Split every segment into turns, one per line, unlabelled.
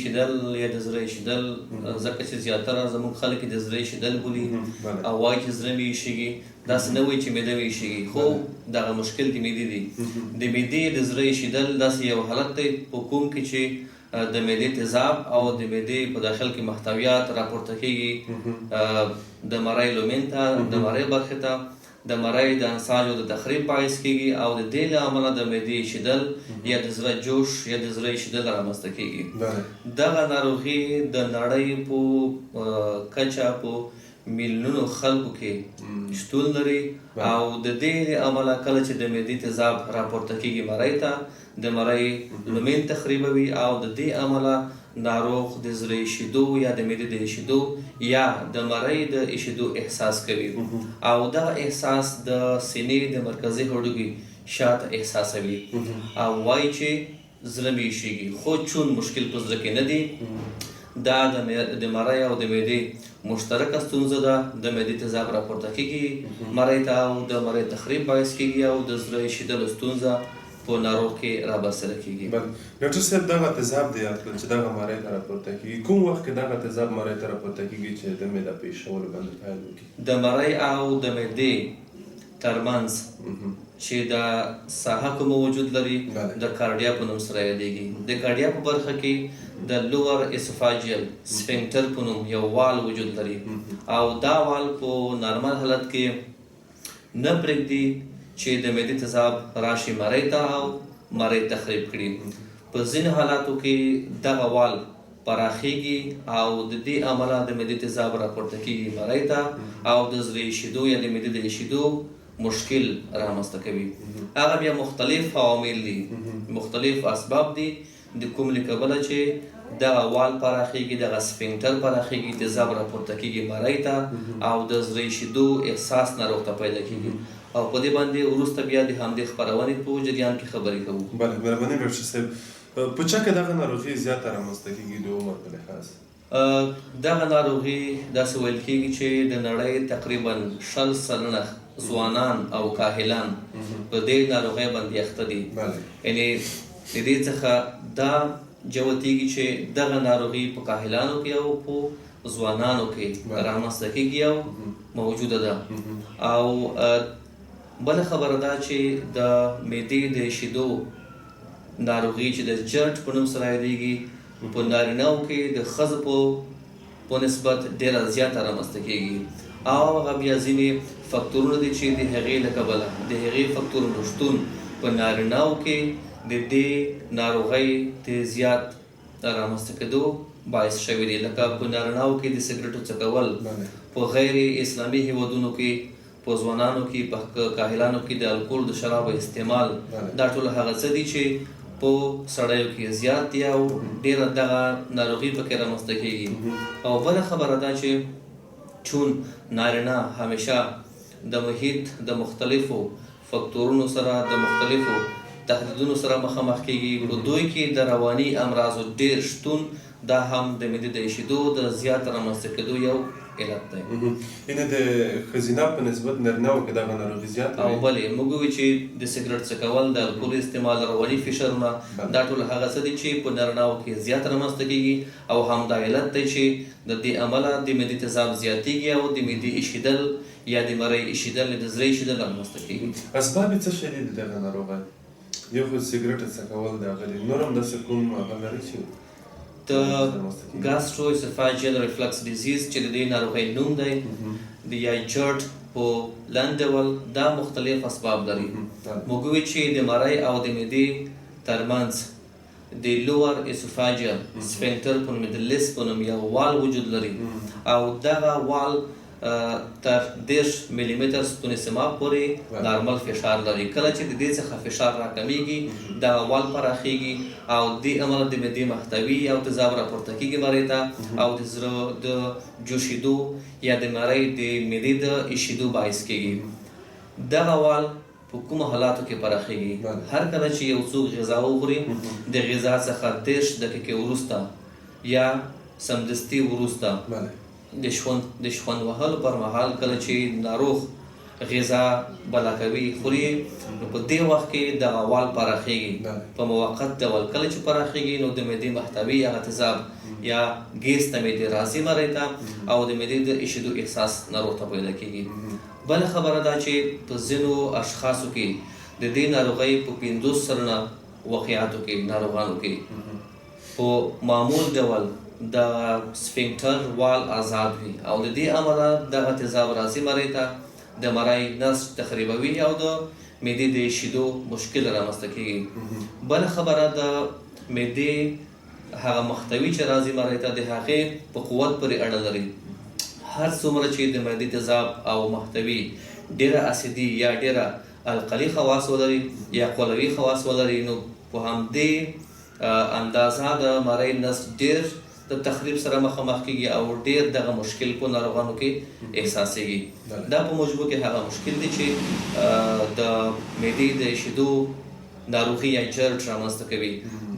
ایشیدل یا د زړه ایشیدل، ځکه چې زیاتره زموږ خلک د زړه ایشیدل بولي او وایي چې زړه مې ایشیږي، داسې نه وایي چې معده مې ایشیږي، خو دغه مشکل د معدې دی. د معدې د زړه ایشیدل داسې یو حالت دی په کوم کې چې د معدې تیزاب او د معدې په داخل کې محتویات راپورته کیږي د مرۍ لومین ته، د مرۍ برخې ته، د مرۍ د انساجو د تخریب باعث کیږي او د دې له امله د معدې ایشیدل یا د زړه جوش یا د زړه ایشیدل رامنځته کیږي. دغه ناروغي د نړۍ په کچه په میلیونونو خلکو کې شتون لري او د دې له امله کله چې د معدې تیزاب راپورته کیږي مرۍ ته، د مرۍ لومین تخریبوي او د دې امله ناروغ د زړه ایشیدو یا د معدې د ایشیدو یا د مرۍ د ایشیدو احساس کوي او دغه احساس د سینې د مرکزي هډوکي شاته احساسوي او وایي چې زړه مې ایشیږي، خو چون مشکل په زړه کې نه دی، دا د مرۍ او د معدې مشترکه ستونزه ده. د معدې تیزاب راپورته کیږي مرۍ ته او د مرۍ تخریب باعث کیږي او د زړه ایشیدلو ستونزه په ناروغ کې رابرسېره کیږي.
بله ډاکټر صاحب، دغه تیزاب دې یاد کړل چې دغه مرۍ ته راپورته کیږي، کوم وخت کې دغه تیزاب مرۍ ته راپورته کیږي چې د معده په ایشولو باندې پیل وکړي؟
د مرۍ او د معدې ترمنځ چې د ساحه کومه وجود لري د کارډیا په نوم سره یادیږي. د کارډیا په برخه کې د لوور اسوفاجیل سفینکټر په نوم یو وال وجود لري او دا وال په نارمل حالت کې نه پرېږدي چې د معدې تیزاب راشي مرۍ ته او مرۍ تخریب کړي. په ځینو حالاتو کې دغه وال پراخیږي او د دې امله د معدې تیزاب راپورته کیږي مرۍ ته او د زړه ایشیدو یا د معدې د ایشیدو مشکل رامنځته کوي. هغه بیا مختلف عوامل دي، مختلف اسباب دي د کوم له کبله چې دغه وال پراخیږي، دغه سفینکټر پراخیږي، تیزاب راپورته کیږي مرۍ ته او د زړه ایشیدو احساس ناروغ ته پیدا کیږي او په دې باندې وروسته بیا د همدې خپرونې په جریان کې خبرې کوو.
بله مهرباني ډاکټر صاحب، په چا کې دغه ناروغي زیاته رامنځته کیږي د عمر په لحاظ؟
دغه ناروغي داسې ویل کیږي چې د نړۍ تقریبا 20% ځوانان او کاهلان په دې ناروغۍ باندې اخته دي. یعنې د دې څخه دا جوتیږي چې دغه ناروغي په کاهلانو کې او په ځوانانو کې رامنځته کیږي او موجوده ده. او بله خبره دا چې د معدې د شیدو ناروغي چې د جرټ په نوم سره یادیږي په نارینهو کې د ښځو په نسبت ډېره زیاته رامنځته کیږي او هغه بیا ځینې فکتورونه دي چې د هغې له کبله د هغې فکتورونو شتون په نارینهو کې د دې ناروغۍ د زیات رامنځته کېدو باعث شوی دی، لکه په نارینهو کې د سګرټو څکول، په غیر اسلامي هیوادونو کې په ځوانانو کې په کاهلانو کې د الکول د شرابو استعمال، دا ټول هغه څه دي چې په سړیو کې زیات دي او ډېره دغه ناروغي پکې رامنځته کیږي. او بله خبره دا چې چون نارینه همیشه د محیط د مختلفو فکتورونو سره د مختلفو تهدیدونو سره مخامخ کیږي، په دوی کې د رواني امراضو ډېر شتون دا هم د معدې د ایشیدو د زیات رامنځته کېدو یو علت دی.
یعنې د ښځینه په نسبت نارینهو کې دغه ناروغي زیاته
او بلې موږ وویل چې د سګرټ څکول، د الکول استعمال، رواني فشارونه، دا ټول هغه څه دي چې په نارینهو کې زیات رامنځته کیږي او همدا علت دی چې د دې امله د معدې تیزاب زیاتیږي او د معدې ایشیدل یا د مرۍ ایشیدل یا د زړه ایشیدل رامنځته کیږي.
اسباب یې څه شی دي د دغه ناروغۍ؟ یو خو سګرټ څکول د هغه دي، نور هم داسې کوم هغه لري چې
د ګاسترو اسوفاجیل ریفلکس ډیزیز چې د دې ناروغۍ نوم دی د یا جرټ په لنډ ډول، دا مختلف اسباب لري. موږ وویل چې د مرۍ او د معدې ترمنځ د لوور اسوفاجیل سفینکټر په نوم، د لیس په نوم یو وال وجود لري او دغه وال تر 30 ملي متر ستوني سماب پورې نارمل فشار لري. کله چې د دې څخه فشار راکمیږي دغه وال پراخیږي او دې امله د معدې محتوي او تیزاب راپورته کیږي مرۍ ته او د زړه د جوشیدو یا د مرۍ د معدې د ایشیدو باعث کیږي. دغه وال په کومو حالاتو کې پراخیږي؟ هر کله چې یو څوک غذا وخوري، د غذا څخه 30 دقیقې وروسته یا سمدستي وروسته د شخوند وهلو پر مهال کله چې ناروغ غذا بلا کوي، خوري، نو په دې وخت کې دغه وال پراخېږي په موقت ډول. کله چې پراخېږي نو د معدې محتوی هغه تیزاب یا ګیس د معدې راځي مرۍ ته او د معدې د ایشېدو احساس ناروغ ته پیدا کېږي. بله خبره دا چې په ځینو اشخاصو کې د دې ناروغۍ په 50% واقعاتو کې، ناروغانو کې په معمول ډول دغه سفینکټر وال ازاد وي او د دې امله دغه تیزاب راځي مرۍ ته، د مرۍ نسج تخریبوي او د معدې د شیدو مشکل رامنځته کیږي. بله خبره د معدې هغه محتوی چې راځي مرۍ ته د هغې په قوت پورې اړه لري. هر څومره چې د معدې تیزاب او محتوی ډیره اسیدي یا ډیره القلي خواص ولري یا قلوي خواص ولري، نو په همدې اندازه د مرۍ نسج ډیر د تخریب سره مخامخ کیږي او ډیر دغه مشکل په ناروغانو کې احساسیږي. دا په مجموع کې هغه مشکل دی چې د معدې د شیدو ناروغي یا جرد رامنځته کوي.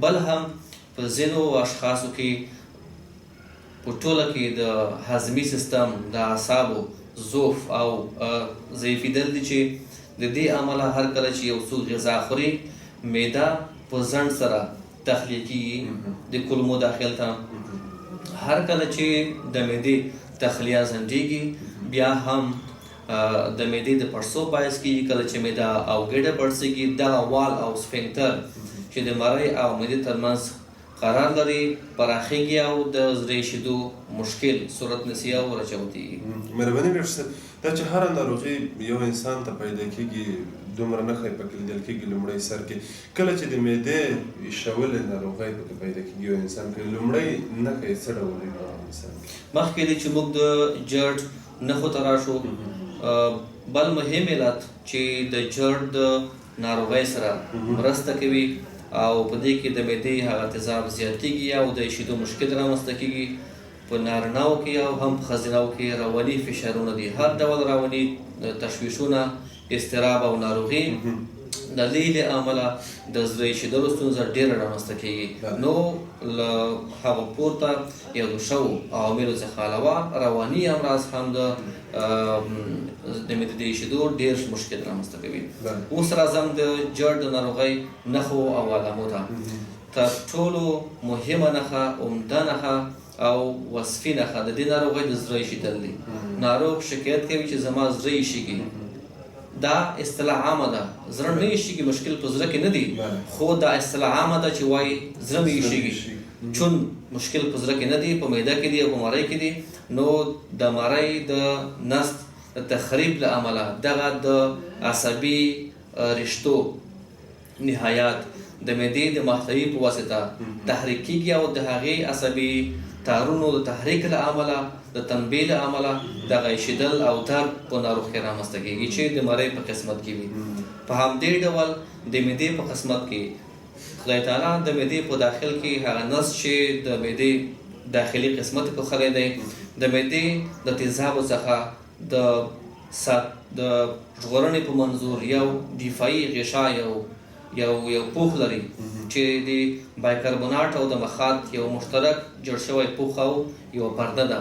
بل هم په ځینو اشخاصو کې په ټوله کې د هضمي سیستم د اعصابو ضعف او ضعیفېدل دي چې د دې امله هر کله چې یو څوک غذا خوري، معده په ځنډ سره تخلیه کیږي د کولمو داخل ته. هر کله چې د معدې تخلیه ځنډیږي بیا هم د معدې د پړسوب باعث کیږي. کله چې معده او ګډه پړسیږي، دغه وال او سفینکتر چې د مرۍ او معدې ترمنځ قرار لري پراخیږي او د زړه شیدو مشکل صورت نیسي او راچوتیږي.
مهرباني ډاکټر صاحب، دا چې هره ناروغي یو انسان ته پیدا کیږي دومره نښې پکې لیدل کیږي لومړی سر کې، کله چې د معدې ایشولې ناروغۍ پکې پیدا کیږي یو انسان کې، لومړی نښه یې څه ډول وي په انسان کې؟
مخکې دې چې موږ د جرد نښو ته راشو، بل مهم علت چې د جرد ناروغۍ سره مرسته کوي او په دې کې د معدې هغه تیزاب زیاتیږي او د شیدو مشکل رامنځته کیږي، په نارینهو کې او هم په ښځینهو کې رواني فشارونه دي. هر ډول رواني تشویشونه، اضطراب او ناروغي د دې له امله د زړه ایشېدلو ستونزه ډېره رامنځته کیږي. نو له هغو پورته یادو شوو عواملو څخه علاوه رواني امراض هم د معدې د ایشېدو ډېر مشکل رامنځته کوي. اوس راځم د جرد د ناروغۍ نښو او علامو ته. تر ټولو مهمه نښه، عمده نښه او وصفي نښه د دې ناروغۍ د زړه ایشېدل دي. ناروغ شکایت کوي چې زما زړه ایشېږي. دا اصطلاح عامه ده، زړه نه ایشېږي، مشکل په زړه کې نه دی، خو دا اصطلاح عامه ده چې وایي زړه مې ایشېږي، چون مشکل په زړه کې نه دی، په معده کې دی او په مرۍ کې دی. نو د مرۍ د نسج د تخریب له امله دغه د عصبي رشتو نهایات د معدې د محتوی په واسطه تحریک کیږي او د هغې عصبي تارونو د تحریک له امله، د تنبیه له امله دغه ایشېدل او درد په ناروغ کې رامنځته کیږي چې د مرۍ په قسمت کې وي. په همدې ډول د معدې په قسمت کې خدای تعالی د معدې په داخل کې هغه نسج چې د معدې داخلي قسمت پوښلی دی، د معدې د تیزابو څخه د ژغورنې په منظور یو دفاعي غشا یو یو یو پوښ لري چې د بایکاربونات او د مخاط یو مشترک جوړ شوی پوښ او یوه پرده ده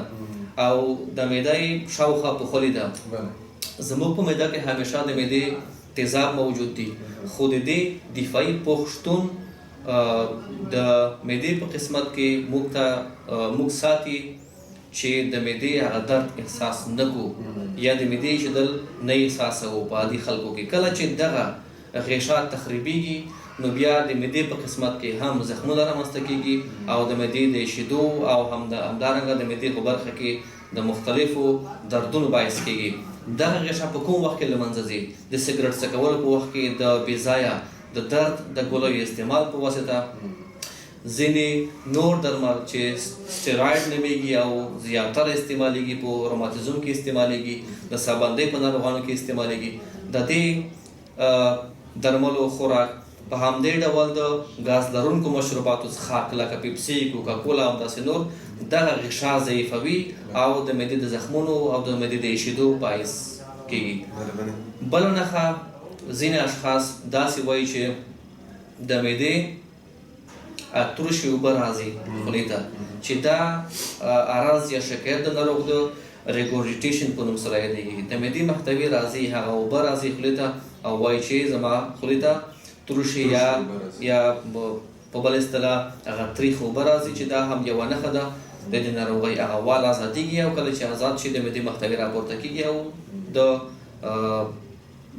او د معدې شاوخوا پوښلې ده. زموږ په معده کې همیشه د معدې تیزاب موجود دي، خو د دې دفاعي پوښ شتون د معدې په قسمت کې موږ ساتي چې د معدې هغه درد احساس نه کو یا د معدې ایشېدل نه احساسوو په عادي خلکو کې. کله چې دغه غشا تخریبیږي نو بیا د معدې په قسمت کې هم زخمونه رامنځته کیږي او د معدې د ایشېدو او هم همدارنګه د معدې په برخه کې د مختلفو دردونو باعث کیږي. دغه غشا په کوم وخت کې له منځه ځي؟ د سګرټ څکولو په وخت کې، د بې ځایه د درد د ګولیو استعمال په واسطه، ځینې نور درمل چې سټیرایډ نومېږي او زیاتره استعمالیږي، په روماتیزم کې استعمالیږي، د سابندۍ په ناروغانو کې استعمالیږي، د دې درملو خوراک، په همدې ډول د ګاز لرونکو مشروباتو څښاک لکه پیپسي، کوکاکولا او داسې نور دغه غشا ضعیفوي او د معدې د زخمونو او د معدې د ایشېدو باعث کیږي. بله نښه، ځینې اشخاص داسې وایي چې د معدې ترشې اوبه راځي خولې ته، چې دا عرض یا شکایت د ناروغ د regurgitation په نوم سره یادېږي. د معدې محتوی راځي، هغه اوبه راځي خولې ته او وایي چې زما خولې ته تروشې یا په بل اصطلاح هغه تریخ اوبه راځي، چې دا هم یوه نښه ده د دې ناروغۍ. هغه وال ازادېږي او کله چې ازاد شي د معدې محتوی راپورته کېږي او د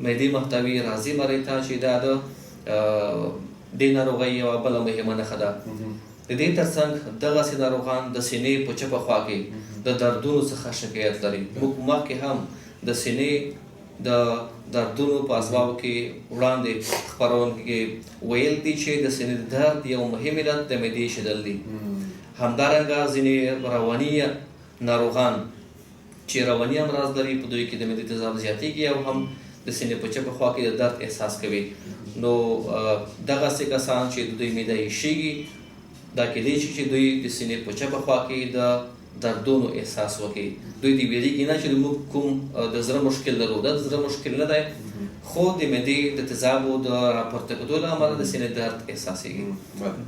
معدې محتوی راځي مرۍ ته، چې دا د دې ناروغۍ یوه بله مهمه نښه ده. د دې ترڅنګ دغسې ناروغان د سینې په چپه خوا کې د دردونو څخه شکایت لري. موږ مخکې هم د سینې د دردونو په اسبابو کې وړاندې خپرونو کې ویل دي چې د سینې د درد یو مهم علت د معدې شیدل دي. همدارنګه ځینې رواني ناروغان چې رواني امراض لري، په دوی کې د معدې تیزاب زیاتېږي او هم د سینې په چپه خوا کې د درد احساس کوي. نو دغسې کسان چې د دوی معده ایشېږي، دا کېدای شي چې دوی د سینې په چپه خوا کې د دردونو احساس وکړي. دوی دې ویریږي نه چې موږ کوم د زړه مشکل لرو، دا د زړه مشکل نه دی، خو د معدې د تیزابو د راپورته کېدو له امله د سینې درد احساسېږي.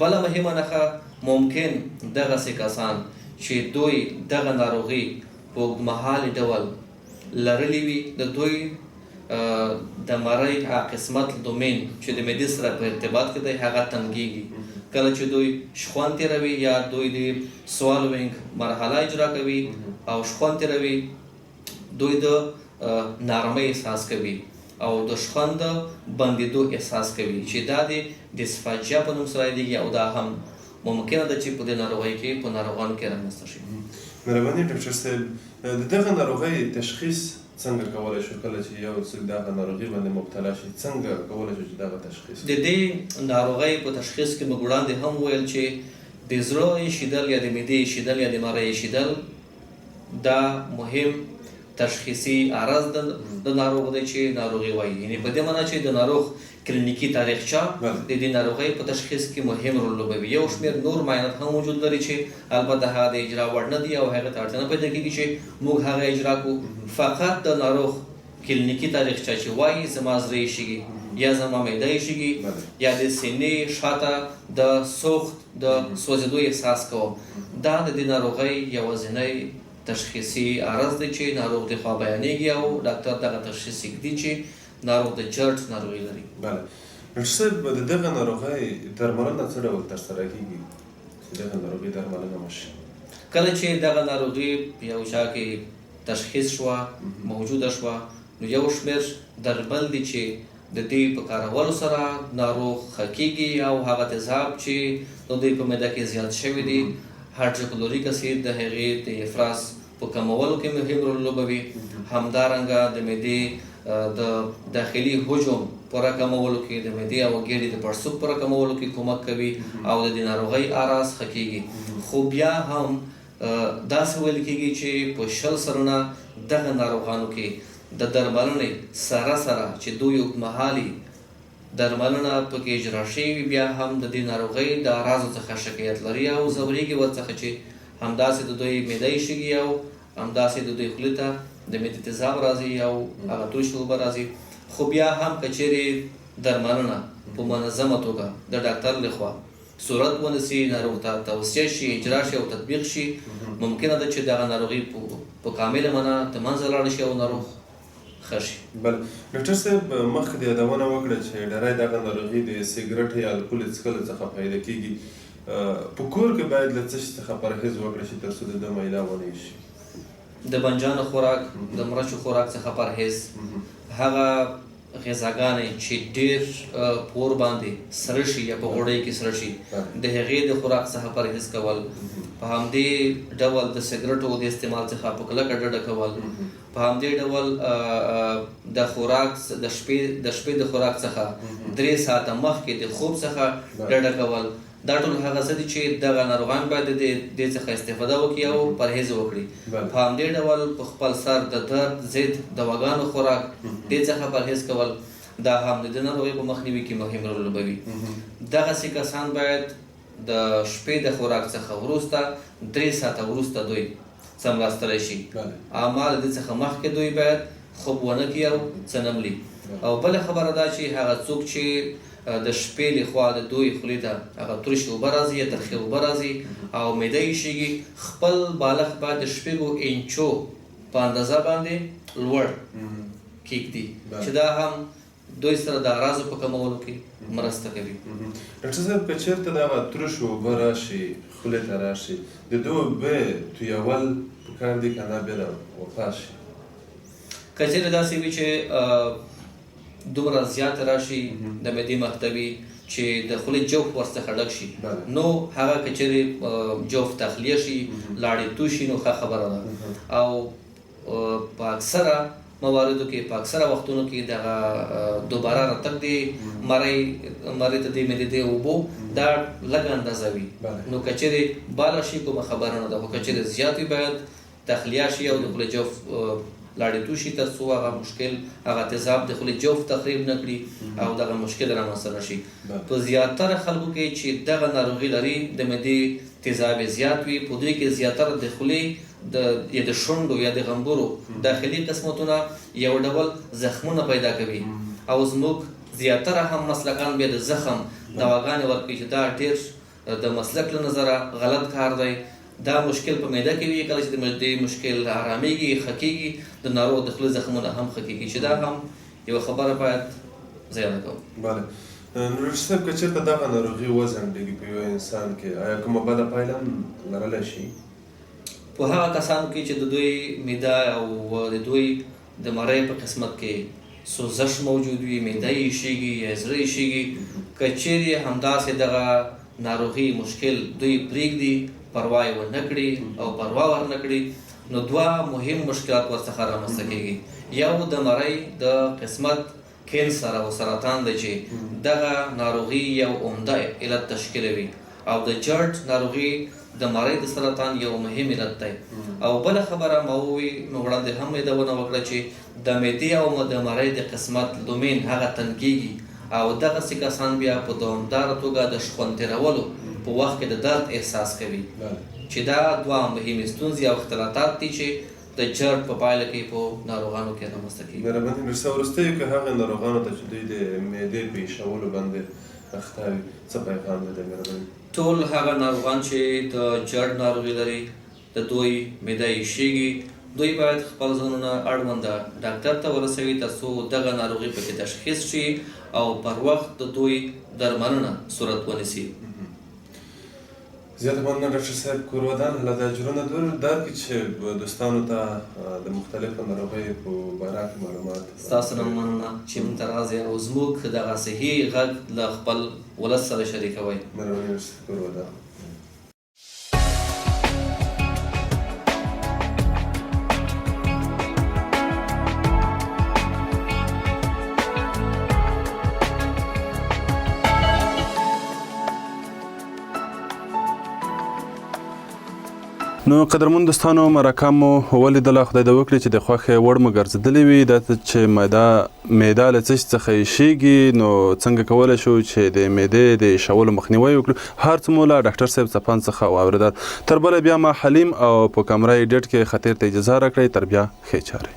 بله مهمه نښه، ممکن دغسې کسان چې دوی دغه ناروغي په اوږدمهالي ډول لرلې وي، د دوی د مرۍ هغه قسمت دومین چې د معدې سره په ارتباط کې دی هغه تنګېږي. کله چې دوی شخوند تېروي یا دوی د swallowing مرحله اجرا کوي او شخوند تېروي، دوی د نرمۍ احساس کوي او د شخوند بندېدو احساس کوي، چې دا د dysphagia په نوم سره یادېږي او دا هم ممکنه ده چې په دې ناروغۍ کې په ناروغانو کې رامنځته شي.
مهرباني ډاکټر صاحب، د دغه ناروغۍ تشخیص څنګه کولای شو؟ کله چې یو څوک دغه ناروغي باندې مبتلا شي، څنګه کولای شو چې دغه تشخیص؟
د دې ناروغۍ په تشخیص کې موږ وړاندې هم وویل چې د زړه ایشېدل یا د معدې ایشېدل یا د مرۍ ایشېدل دا مهم تشخیصي عرض د ناروغ دی چې ناروغي وایي. یعنې په دې معنی چې د ناروغ کلینیکي تاریخچه د دې ناروغۍ په تشخیص کې مهم رول لوبوي. یو شمېر نور معاینات هم وجود لري چې البته هغه د اجرا وړ نه دي او هغه ته اړتیا نه پیدا کېږي چې موږ هغه اجرا کړو. فقط د ناروغ کلینیکي تاریخچه چې وایي زما زړه ایشېږي یا زما معده ایشېږي یا د سینې شاته د سوخت د سوځېدو احساس کوم، دا د دې ناروغۍ یوازینی تشخیصي عرض دی چې ناروغ د خوا بیانېږي او ډاکټر دغه تشخیص ږدي چې ناروغ د GERD ناروغي لري.
بله ډاکټر صاحب، د دغه ناروغۍ درملنه څه ډول ترسره کېږي چې دغه ناروغي درملنه وشي؟
کله چې دغه ناروغي یو چا کې تشخیص شوه، موجوده شوه، نو یو شمېر درمل دي چې د دې په کارولو سره ناروغ ښه کېږي او هغه تیزاب چې د دوی په معده کې زیات شوي دي، هایدروکلوریک اسید د هغې د افراز په کمولو کې مهم رول لوبوي. همدارنګه د معدې د داخلي حجم په راکمولو کې، د معدې او ګېډې د پړسوب په راکمولو کې کمک کوي او د دې ناروغۍ اعراض ښه کېږي. خو بیا هم داسې ویل کېږي چې په 20% دغه ناروغانو کې د درملنې سره سره چې دوی اوږدمهالي درملنه پکې اجرا شوي، بیا هم د دې ناروغۍ د اعراضو څخه شکایت لري او ځورېږي ورڅخه، چې همداسې د دوی معده ایشېږي او همداسې د دوی خولې ته د معدې تیزاب راځي او هغه تروشې اوبه راځي. خو بیا هم که چیرې درملنه په منظمه توګه د ډاکټر لخوا صورت ونیسي، ناروغ ته توصیه شي، اجرا شي او تطبیق شي، ممکنه ده چې دغه ناروغي په کامله معنا د منځه لاړه شي او ناروغ ښه شي.
بله ډاکټر صاحب، مخکې د یادونه وکړه چې ډېری دغه ناروغي د سګرټ یا الکول څښلو څخه پیدا کېږي. په کور کې باید له څه شي څخه پرهیز وکړي شي تر څو د ده معده ونه ایشي؟
د بنجانو خوراک، د مرچو خوراک څخه پرهیز، هغه غذاګانې چې ډېر په اور باندې سره شي یا په غوړۍ کې سره شي، د هغې د خوراک څخه پرهیز کول، په همدې ډول د سګرټو د استعمال څخه په کلکه ډډه کول، په همدې ډول د خوراک د شپې د خوراک څخه 3 ساعته مخکې د خوب څخه ډډه کول، دا ټول هغه څه دي چې دغه ناروغان باید د دې څخه استفاده وکړي او پرهیز وکړي. په همدې ډول په خپل سر د درد ضد دواګانو خوراک، دې څخه پرهیز کول، دا هم د دې ناروغۍ په مخنیوي کې مهم رول لوبوي. دغسې کسان باید د شپې د خوراک څخه وروسته 3 ساعته وروسته دوی څملاستلی شي، اما له دې څخه مخکې دوی باید خوب ونه کړي او څه نه ملي. او بله خبره دا چې هغه څوک چې د شپې لخوا د دوی خولې ته هغه ترشې اوبه راځي یا ترخې اوبه راځي او معده یې شیږي، خپل بالښت باید د 6 انچو په اندازه باندې لوړ کېږدي چې دا هم دوی سره د اعراضو په کمولو کې مرسته کوي.
ډاکټر صاحب که چېرته دغه ترشو اوبه راشي خولې ته راشي د دې اوبه تویول پکار دي که نه بیا وپاس شي؟
که چېرې داسې وي چې دومره زیات راشي د معدې محتوي چې د خولې جوف ورڅخه ډک شي نو هغه که چېرې جوف تخلیه شي، لاړې تو شي، نو ښه خبره ده. او په اکثره مواردو کې، په اکثره وختونو کې دغه دوباره راتګ دی مرۍ مرۍ ته د معدې د اوبو دا لږه اندازه وي، نو که چېرې بالا شي کومه خبره نه ده، خو که چېرې زیات وي باید تخلیه شي او د خولې جوف لاړې تو شي تر څو هغه مشکل، هغه تیزاب د خولې جوف تخریب نه کړي او دغه مشکل رامنځته نه شي. په زیاتره خلکو کې چې دغه ناروغي لري د معدې تیزاب یې زیات وي، په دوی کې زیاتره د خولې د یا د شونډو یا د غمبورو داخلي قسمتونه یو ډول زخمونه پیدا کوي او زموږ زیاتره هم مسلکان بیا د زخم دواګانې ورکوي چې دا ډیر د مسلک له نظره غلط کار دی. دا مشکل په معده کې وي، کله چې د معدې مشکل آرامېږي، ښه کېږي، د ناروغ د خولې زخمونه هم ښه کېږي چې دا هم یوه خبره باید زه یاده کوم.
بله نو ډاکټر صاحب که چېرته دغه ناروغي وځنډېږي په یو انسان کې آیا کومه بده پایله هم لرلی شي؟
په هغه کسانو کې چې د دوی معده او د دوی د مرۍ په قسمت کې سوزش موجود وي، معده یې ایشېږي یا زړه یې ایشېږي، که چېرې همداسې دغه ناروغي مشکل دوی پرېږدي، پروا یې ونه کړي او پروا ورنه کړي، نو دوه مهم مشکلات ورڅخه رامنځته کېږي. یو د مرۍ د قسمت کینسر او سرطان دی چې دغه ناروغي یو عمده علت تشکیلوي او د جرډ ناروغي د مرۍ د سرطان یو مهم علت دی. او بله خبره ما ووی نو وړاندې هم یادونه وکړه چې د معدې او د مرۍ د قسمت لومین هغه تنګیږي او دغسې کسان بیا په دوامداره توګه د شخوند تیرولو په وخت کې د درد احساس کوي چې دا دوه مهمې ستونزې او اختلاطات دي چې د جرد په پایله کې په ناروغانو کې رامنځته کېږي.
مهرباني ډاکټر صاحب، وروستیو کې هغه ناروغانو ته چې دوی د معدې په ایشولو باندې اخته وي څه پیغام دی؟ مهرباني.
ټول هغه ناروغان چې د جرد ناروغي لري، د دوی معده ایشېږي، دوی باید خپل ځانونه اړونده ډاکټر ته ورسوي تر څو دغه ناروغي پکې تشخیص شي او پر وخت د دوی درملنه صورت ونیسي.
زیاته مننه ډاکټر صاحب، کور ودان. الله د اجرونه درکړي چې دوستانو ته د مختلفو ناروغیو په باره کې معلومات.
ستاسو نه مننه چې موږ ته راځئ او زموږ دغه صحي غږ له خپل ولس سره شریکوئ.
مهرباني ډاکټر صاحب، کور ودان. نو قدرمن دوستانو، مرکه مو ولیدله. خدای دې وکړي چې د خوښې وړ مو ګرځېدلې وي. دا چې معده له څه شي څخه ایشېږي، نو څنګه کولی شو چې د معدې د ایشولو مخنیوی وکړو، هر څه مو له ډاکټر صاحب څپاند څخه واورېدل. تر بله بیا ما حلیم او په کمره ایډیټ کې خطیر ته اجازه راکړئ. تر بیا ښې چارې.